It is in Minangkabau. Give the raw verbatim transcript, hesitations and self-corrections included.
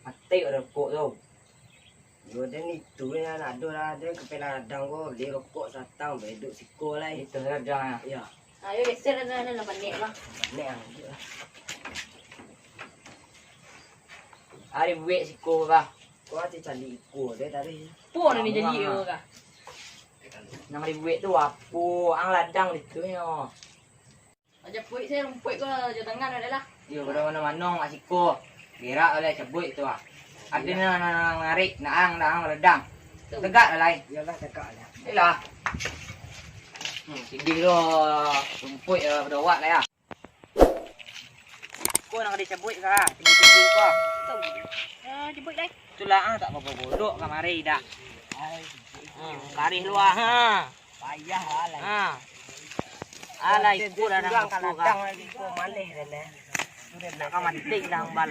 Mati rokok tu. Yo, den itu lah, ado lah, den ka pila ladang ko, bali rokok satang, bedok siko lai. Itu ladang, yo. Yo. Ayo, geser lah, lah, lah, panek lah. Panek lah. Ari buek siko kah? Ko ati cari iko deh tadi. Puo nan dijadi ko kah? Nan dibuek tu apo? Ang ladang itu nyo. Aja puik saya rumpuik ko jo tangan ado lah. Iyo, pado mano-mano mak siko. Gerak oleh cabuik tu ah. Ado nan, nan, nan narik, nak ang, nak ang ladang. Tu. Tegak lah lai. Iyolah, tegak lah. Iyolah. Hmm, sidih lo rumpuik yo pado awak lah ya. Ko nak dicabuik ka, tinggi-tinggi ko. Tu. Ah, cabuik lai. Itulah ah, tak apa-apa bodok kamari dah. Hmm, karih lu ah. Ha. Payah lah. Ha. Alah, ikut dah dah. Lagi ko maleh dah lah. Nak ka mati dah ambal.